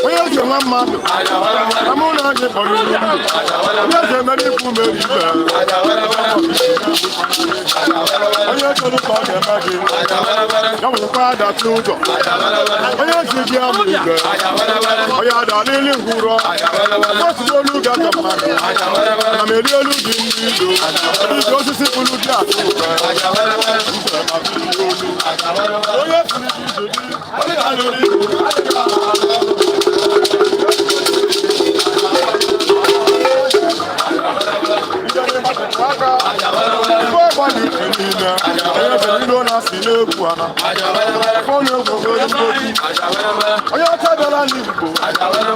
Onye eze nwa mmadụ na mụ na gị kpọrọ ilu ndụ. Onye eze mere ikwu mere ibe. Onye chọrọ ka ọ ga-eme gị ya nwekwa adati ụzọ. Onye si gị amụ igwe, onye ada n'ili ngwụrọ osi olu gị aka mmadụ na m eri olu gị ndị ilo iji osisi kpụrụ gị atụ ube ube maka iri olu onye siri gị ije gị alụrụ ibu. Ife ọgba dị uche niile, onye bere ilo na-asị n'egwu ana fọnụ egwu onye mgbochi onye ọcha bịara n'Igbo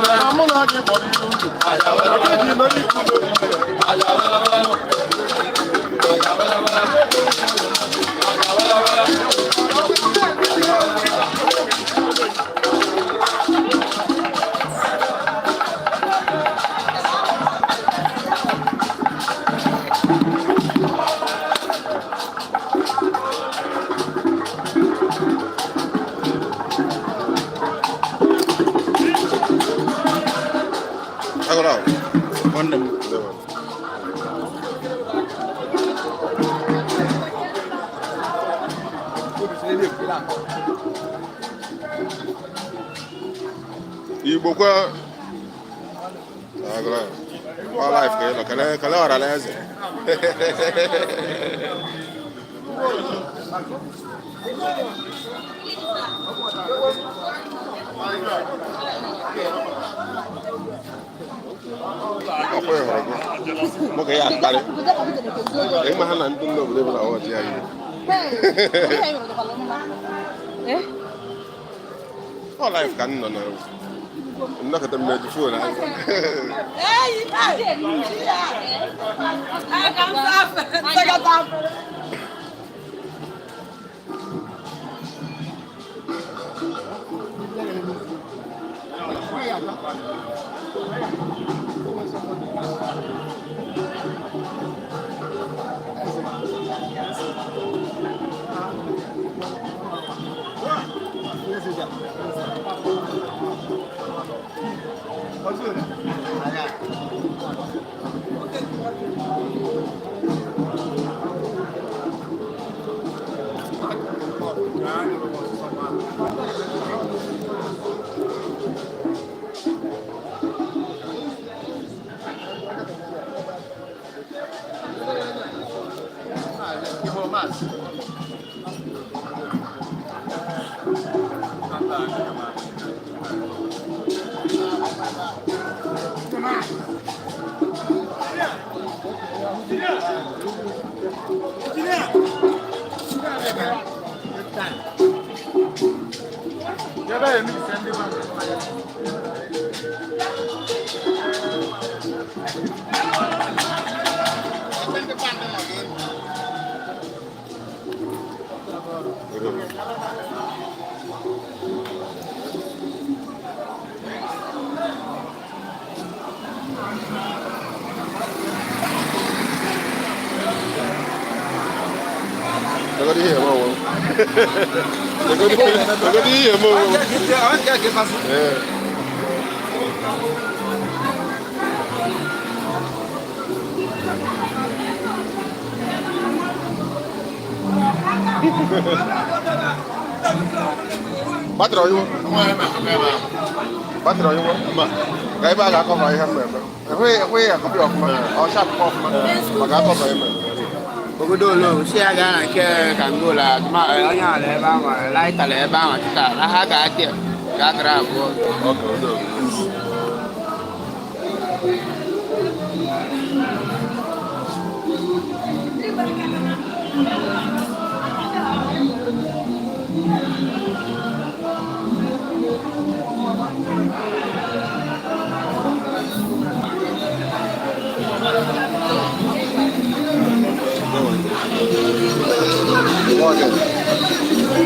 na mụ na gị kpọrọ ilu ndụ eke ji mere ikwu mere ibe. Agora, nwanne m. Igbo kwa agora ọ life ka ị nọ kele kele ọra na eze. Ọkwa ị hụrụ gị nwoke ya akparị ịma ha na ndị nne obodo ebe na ọjị ya ihe ọ life ka m nọ na nnọkọta m na-eji phone ahụ. Legodi ihe eme onwe m. Legodi ihe eme onwe m. Ee. Batrị ọyịwọ. Batrị ọyịwọ. Ka ebe a ga-akọva ihe mmemme. Ehweghị akọpị ọfụma. Ọ shapụkwa ọfụma. Maka akọva eme. Obodo olo si ya gaa na nke Kangola, onye ala ebe ahụ laịtala ebe ahụ tịta na ha ga-adị ga-agara abụọ. Okay, udo. Okay.